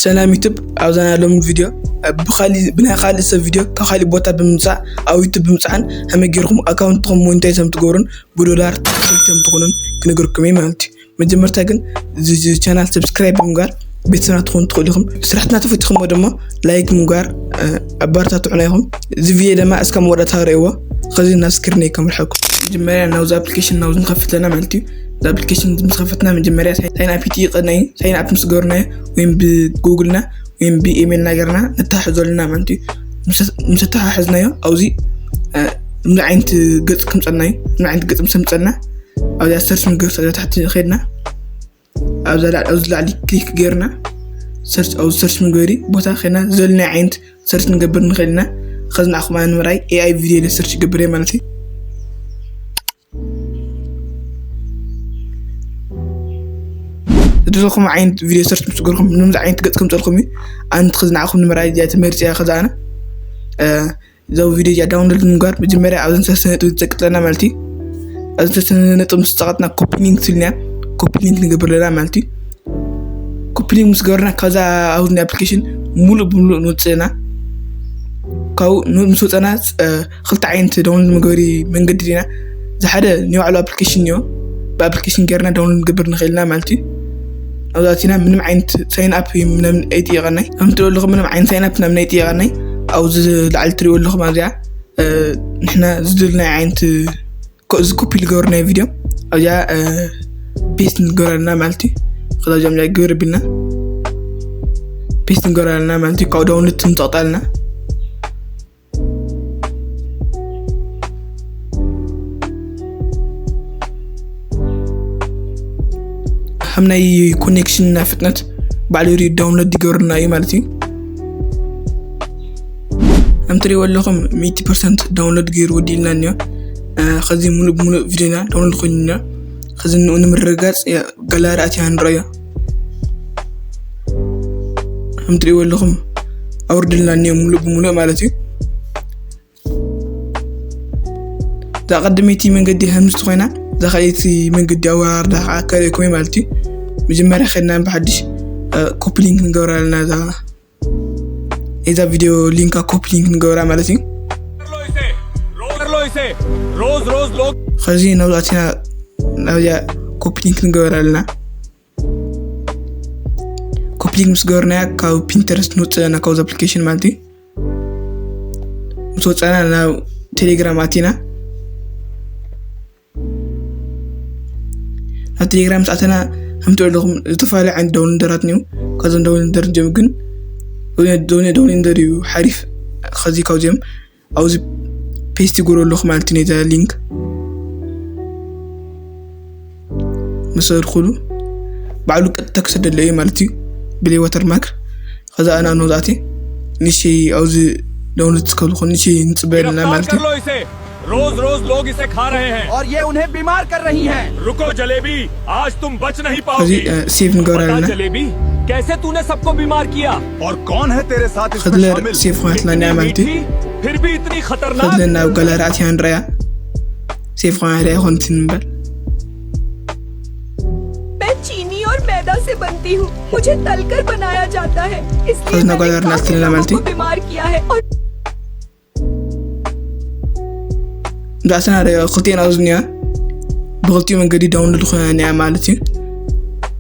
ሰላም ዩቱብ፣ ኣብዛ ናይ ሎሚ ቪድዮ ብኻሊ ብናይ ካልእ ሰብ ቪድዮ ካብ ካልእ ቦታ ብምምፃእ ኣብ ዩቱብ ብምፃእን ከመይ ጌርኩም ኣካውንትኩም ሞኒታይዝ ከም ትገብሩን ብዶላር ተኸፈልቲ ከም ትኾኑን ክነግርኩም እየ ማለት እዩ። መጀመርታ ግን እዚ ቻናል ሰብስክራይብ ብምግባር ቤተሰብና ትኾኑ ትኽእሉ ኢኹም። ስራሕትና ተፈቲኹሞ ድማ ላይክ ምግባር ኣባርታትዑና ኢኹም። እዚ ቪድዮ ድማ እስካብ መወዳእታ ርእይዎ። ከዚ ናብ ስክሪን እየ ከምርሐኩም። መጀመርያ ናብዚ ኣፕሊኬሽን ናብዚ ንኸፍት ኣለና ማለት እዩ። እዚ ኣፕሊኬሽን ምስ ከፈትና መጀመርያ ሳይን ኣፕ ይጥይቀና እዩ። ሳይን ኣፕ ምስ ገበርናዮ ወይም ብጉግልና ወይም ብኢሜይልና ገርና ነተሓሕዞ ኣለና ማለት እዩ። ምስ ተተሓሕዝናዮ ኣብዚ ምዚ ዓይነት ገፅ ክምፀና እዩ። ምዚ ዓይነት ገፅ ምስ ምፀና ኣብዚኣ ሰርች ምግበር ታሕቲ ከድና ኣብዚ ላዕሊ ክሊክ ገርና ሰርች ኣብዚ ሰርች ምግበሪ ቦታ ከድና ዘለና ዓይነት ሰርች ንገብር ንኽእል ኢና። ከዚ ንዓኹም ንምርኣይ ኤኣይ ቪድዮ ኢለ ሰርች ይገብር እየ ማለት እዩ። ዝደለኹም ዓይነት ቪድዮ ሰርች ምስ ገርኩም ንምዚ ዓይነት ገፅ ከምፀልኩም እዩ። ኣንቲ ከዚ ንዓኹም ንምርኣይ እዚኣ ተመርፅያ ከዚ ኣነ እዛ ቪድዮ እዚኣ ዳውንሎድ ንምግባር መጀመርያ ኣብዘን ሰለስተ ነጥቢ ትዘቅጥለና ማለት እዩ። ኣብዘን ሰለስተ ነጥቢ ምስ ፀቐጥና ኮፒ ሊንክ ትብልና ኮፒ ሊንክ ንገብር ኣለና ማለት እዩ። ኮፒ ሊንክ ምስ ገበርና ካብዛ ኣብዚ ናይ ኣፕሊኬሽን ሙሉእ ብምሉእ ንውፅእና ካብኡ ምስ ወፀና ክልተ ዓይነት ዳውንሎድ መግበሪ መንገዲ ዲና ዝሓደ ናይ ባዕሉ ኣፕሊኬሽን እዮ ብኣፕሊኬሽን ገርና ዳውንሎድ ንገብር ንኽእልና ማለት እዩ። ኣብዛቲና ምንም ዓይነት ሳይን ኣፕ ምናምን ኣይጥየቐናይ ከምትሪኦ ኣለኹም ምንም ዓይነት ሳይን ኣፕ ምናምን ኣይጥየቐናይ። ኣብዚ ላዕሊ ትሪኦ ኣለኹም ኣብዚኣ ንሕና ዝደልናይ ዓይነት እዚ ኮፒ ልገብር ናይ ቪድዮ ኣብዚኣ ፔስት ንገብር ኣለና ማለት እዩ። ከዛ ጃምጃ ግብር ቢልና ፔስት ንገብር ኣለና ማለት እዩ። ካብኡ ዳውንሎድ ትምጠቕጣልና ከም ናይ ኮኔክሽን እና ፍጥነት ባዕሉ ሪኡ ዳውንሎድ ይገብርና እዩ ማለት እዩ። ከም ትሪእዎ ኣለኹም ሚእቲ ፐርሰንት ዳውንሎድ ገይሩ ወዲልና እኒዮ። ከዚ ሙሉእ ብሙሉእ ቪድዮና ዳውንሎድ ኮይኑ እኒዮ። ከዚ ንኡ ንምርግጋፅ ጋላሪ ኣቲና ንረዮ። ከም ትሪእዎ ኣለኹም ኣውርድልና እኒዮ ሙሉእ ብሙሉእ ማለት እዩ። እዛ ቀድመይቲ መንገዲ ከምዚ ትኾይና እዛ ካልኣይቲ መንገዲ ኣወራርዳ ከዓ ከርእየኩም ማለት እዩ። መጀመርያ ከድና ብሓድሽ ኮፕሊንግ ንገብራ ኣለና እዛ እዛ ቪድዮ ሊንካ ኮፕሊንግ ንገብራ ማለት እዩ። ከዚ ናብዛትና ናብዚኣ ኮፕሊንግ ንገብራ ኣለና። ኮፕሊንግ ምስ ገበርናያ ካብ ፒንተረስት ንውፅእ ኣለና ካብዚ ኣፕሊኬሽን ማለት እዩ። ምስ ወፃና ናብ ቴሌግራም ኣቲና ናብ ቴሌግራም ምስ ኣተና ከምትሪኦ ኣለኹም ዝተፈላለዩ ዓይነት ዳውንሎደራት እኒው። ካብዞም ዳውንሎደር ጀም ግን ዳውንሎደር እዩ ሓሪፍ። ከዚ ካብዚኦም ኣብዚ ፔስት ይገብሮ ኣለኹ ማለት እዩ። ነዛ ሊንክ ምስ ኣድኩሉ ባዕሉ ቀጥታ ክሰደለ እዩ ማለት እዩ ብለይ ዋተርማርክ። ከዛ ኣና ኖዛቲ ንሽይ ኣብዚ ዳውንሎድ ትከልኹ ንሽይ ንፅበልና ማለት እዩ። रोज रोज लोग इसे खा रहे हैं और ये उन्हें बीमार कर रही है। रुको जलेबी, आज तुम बच नहीं पाओगे। सेव ንገብር ኣለና። जलेबी, कैसे तूने सबको बीमार किया? और कौन है तेरे साथ इसमें शामिल? सेव ኮይናትላና ማለት እዩ። फिर भी इतनी खतरनाक। ከድለና ኣብ ጋላሪ ኣትያ ንረያ። ሴፍ ኮይና ሪያ ይኾን ትንበል። मैं चीनी और मैदा से बनती हूँ। मुझे तलकर बनाया जाता है, इसलिए मैंने काफी लोगों को बीमार किया है। ዳእሰና ሪኦ ክልቲኤን ኣብዚ ኒያ ብክልቲኡ መንገዲ ዳውንሎድ ኮይና ኒያ ማለት እዩ።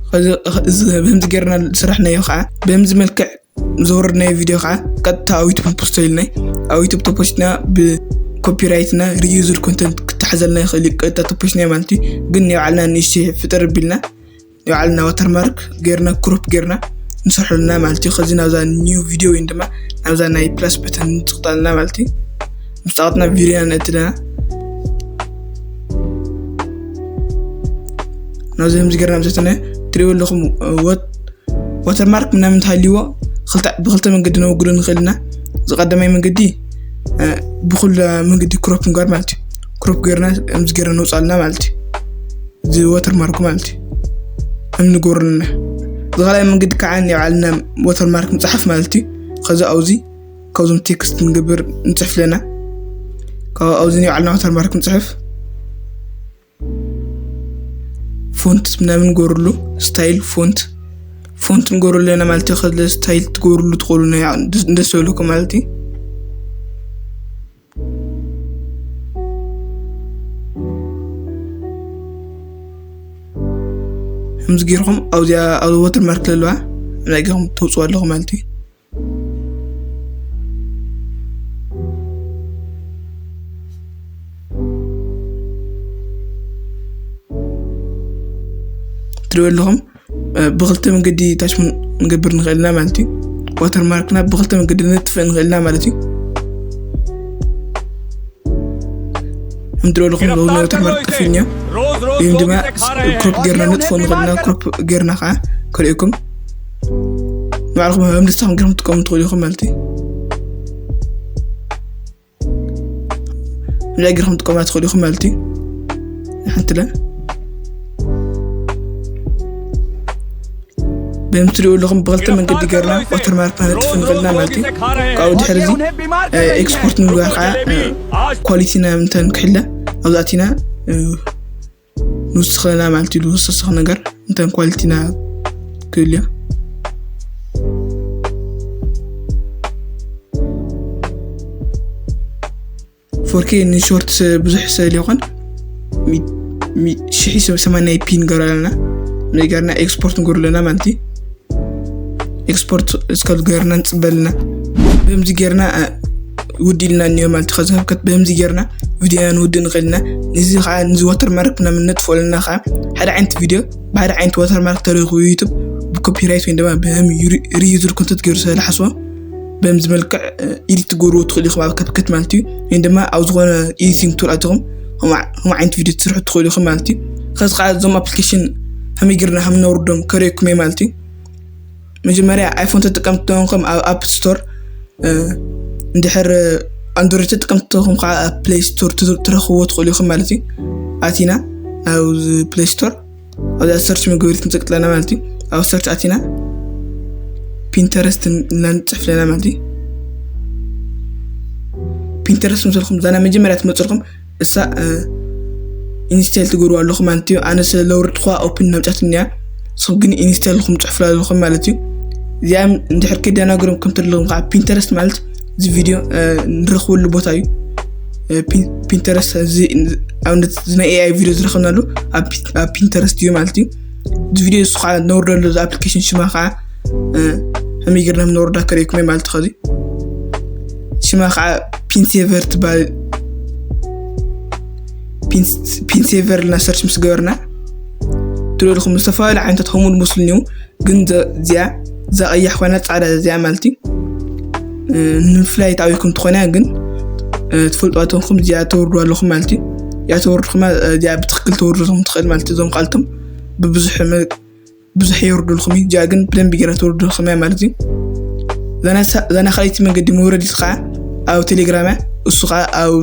ከምዚ ጌርና ዝሰራሕናዮ ከዓ በምዚ መልክዕ ዘወረድናዮ ቪድዮ ከዓ ቀጥታ ኣብ ዩቱብ ፖስቶ ኢልናይ ኣብ ዩቱብ ተፖስትና ብኮፒራይትና ሪዩዝድ ኮንተንት ክተሓዘልና ይኽእል እዩ። ቀጥታ ተፖስትና ማለት እዩ። ግን ናይ ባዕልና ንእሽተይ ፍጥር ቢልና ናይ ባዕልና ዋተርማርክ ጌርና ክሮፕ ጌርና ንሰርሐልና ማለት እዩ። ከዚ ናብዛ ኒው ቪድዮ ወይ ድማ ናብዛ ናይ ፕላስ በተን ንፅቕጣልና ማለት እዩ። ምስ ፀቐጥና ቪድዮና ነእትለና ናብዚ ከምዚ ጌርና ምሰተነ ትሪእዎ ኣለኹም ወት ዋተርማርክ ምናምን እንተሃልይዎ ብክልተ መንገዲ ነወግዶ ንኽእል ኢና። ዝቀዳማይ መንገዲ ብኩሉ መንገዲ ክሮፕ ንጋር ማለት እዩ። ክሮፕ ገርና ከምዚ ገርና ነውፃልና ማለት እዩ። እዚ ዋተርማርኩ ማለት እዩ። ከም ንገብረና ዝካልኣይ መንገዲ ከዓ ናይ ባዕልና ዋተርማርክ ምፅሓፍ ማለት እዩ። ከዚ ኣብዚ ካብዞም ቴክስት ንገብር ንፅሕፍ ለና ኣብዚ ናይ ባዕልና ዋተርማርክ ንፅሕፍ ፎንት ምናምን ንገብረሉ ስታይል ፎንት ፎንት ንገብረሉ ኣለና ማለት እዩ። ከዚ ስታይል ትገብርሉ ትኽእሉ ናይ ደስ ደስ ዝበለኩም ማለት እዩ። ከምዚ ገይርኩም ኣብዚኣ ኣብ ወተር ማርክ ዘለዋ ናይ ገኹም ተውፅኡ ኣለኹም ማለት እዩ። ትሪእዎ ኣለኹም። ብክልተ መንገዲ ታች ንገብር ንኽእል ኢና ማለት እዩ። ዋተር ማርክና ብክልተ መንገዲ ነጥፍእ ንኽእል ኢና ማለት እዩ። ከምትሪእዎ ኣለኹም ሎሚ ናይ ዋተር ማርክ ጠፊእኒ። ወይም ድማ ክሮፕ ጌርና ነጥፎ ንኽእል ኢና። ክሮፕ ጌርና ከዓ ከርእየኩም ንባዕልኹም ኣብ ደስታኹም ጌርኩም ትጥቀሙ ትኽእሉ ኢኹም ማለት እዩ። ንላይግርኩም ትቆማ ትኽእሉ ኢኹም ማለት እዩ። ሓንቲ ለ በምትሪኡ ኣለኹም ብክልተ መንገዲ ገርና ዋተርማርክ ነጥፍ ንኽእልና ማለት እዩ። ካብኡ ድሕሪ እዚ ኤክስፖርት ንምግባር ከዓ ኳሊቲና ምንተን ክሕለ ኣብዛእቲና ንውስኸና ማለት እዩ። ዝወሰሰኽ ነገር እንተን ኳሊቲና ክህልዮ ፎርኬ ንሾርት ብዙሕ ስለ ይኾን ሽሒ ሰማንያ ፒ ንገብር ኣለና። ነገርና ኤክስፖርት ንገብር ኣለና ማለት እዩ። ኤክስፖርት እስካብ ገርና ንፅበልና በምዚ ገርና ውድ ኢልና እኒኦ ማለት ከዚ ከብከት በምዚ ገርና ቪዲዮና ንውድ ንኽእልና። ንዚ ከዓ ንዚ ዋተር ማርክ ምናምን ነጥፎ ኣለና ከዓ ሓደ ዓይነት ቪዲዮ ብሓደ ዓይነት ዋተር ማርክ ተረኽቡ ዩቱብ ብኮፒራይት ወይ ድማ ብም ሪዩዝድ ኮንተንት ገይሩ ስለ ዝሓስቦ በምዚ መልክዕ ኢዲት ትገብርዎ ትኽእሉ ኢኹም ኣብ ከፕከት ማለት እዩ። ወይ ድማ ኣብ ዝኾነ ኤዲቲንግ ቱል ኣቲኹም ከም ዓይነት ቪድዮ ትስርሑ ትኽእሉ ኢኹም ማለት እዩ። ከዚ ከዓ እዞም ኣፕሊኬሽን ከመይ ጌርና ከም ነውርዶም ከርእየኩም እየ ማለት እዩ። መጀመርያ ኣይፎን ተጠቀምቲ ተኾንኩም ኣብ ኣፕ ስቶር፣ እንድሕር ኣንድሮይድ ተጠቀምቲ ተኾንኩም ከዓ ኣብ ፕሌይ ስቶር ትረኽብዎ ትኽእሉ ኢኹም ማለት እዩ። ኣቲና ናብ ፕሌይ ስቶር ኣብዛ ሰርች መገበሪት ንፅቅጥለና ማለት እዩ። ኣብ ሰርች ኣቲና ፒንተረስት ንፅሕፍለና ማለት እዩ። ፒንተረስት ምስልኩም ዛና መጀመርያ ትመፅልኩም እሳ ኢንስታይል ትገብሩ ኣለኹም ማለት እዩ። ኣነ ስለ ለውርድኳ ኦፕን ናምጫት እኒያ ስኹም ግን ኢንስታይል ልኩም ፅሕፍላ ኣለኹም ማለት እዩ። እዚኣም እንድሕር ከይደናገሮም ከምትለኹም ከዓ ፒንተረስት ማለት እዚ ቪድዮ ንረኽበሉ ቦታ እዩ። ፒንተረስት ኣብነት ናይ ኤኣይ ቪድዮ ዝረኸብናሉ ኣብ ፒንተረስት እዩ ማለት እዩ። እዚ ቪድዮ እሱ ከዓ ነወርደሉ እዚ ኣፕሊኬሽን ሽማ ከዓ ከመይ ጌርና ነወርዳ ከርእየኩም ማለት ከዚ ሽማ ከዓ ፒንሴቨር ትበሃል። ፒንሴቨር ልና ሰርች ምስ ገበርና ትልልኩም ዝተፈላለዩ ዓይነታት ሆሙን ሙስሊም እዩ። ግን እዚኣ እዛ ቀያሕ ኮይና ፃዕዳ እዚኣ ማለት እዩ። ንምፍላይ ታዊኩም ትኾነ ግን ትፈልጡ ኣተንኩም እዚኣ ተወርዱ ኣለኹም ማለት እዩ። እዚኣ ተወርድኩማ እዚኣ ብትክክል ተወርድኩም ትኽእል ማለት እዞም ካልቶም ብብዙሕ ብዙሕ የወርዱልኩም እዩ። እዚኣ ግን ብደንብ ገይራ ተወርዱልኩም እያ ማለት እዩ። ዘና ካልይቲ መንገዲ መውረዲት ከዓ ኣብ ቴሌግራም እያ። እሱ ከዓ ኣብ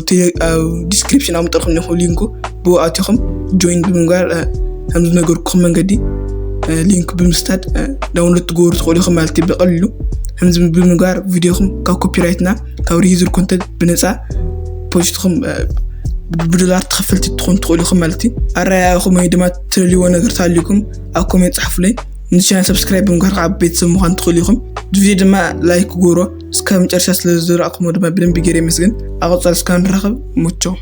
ዲስክሪፕሽን ኣምጠልኩም ኒኹ ሊንኩ ብኡ ኣቲኹም ጆይን ብምግባር ከምዝነገርኩም መንገዲ ሊንክ ብምስታድ ዳውንሎድ ትገብሩ ትኽእሉ ኢኹም ማለት እዩ። ብቐሊሉ ከምዚ ብምግባር ቪዲዮኹም ካብ ኮፒራይትና ካብ ሪዩዝድ ኮንተንት ብነፃ ፖስት ኢኹም ብዶላር ተኸፈልቲ ትኾኑ ትኽእሉ ኢኹም ማለት እዩ። ኣረኣእያኹም ወይ ድማ ትደልይዎ ነገር ተሃልዩኩም ኣብ ኮሜንት ፃሕፉለይ። ንቻናል ሰብስክራይብ ብምግባር ከዓ ቤተሰብ ምዃን ትኽእሉ ኢኹም። ቪዲዮ ድማ ላይክ ግበሮ። እስካብ መጨረሻ ስለ ዝረኣኹሞ ድማ ብደንቢ ገይረ ይመስገን። ኣብ ቀፃሊ እስካብ ንራኸብ ሙቸው።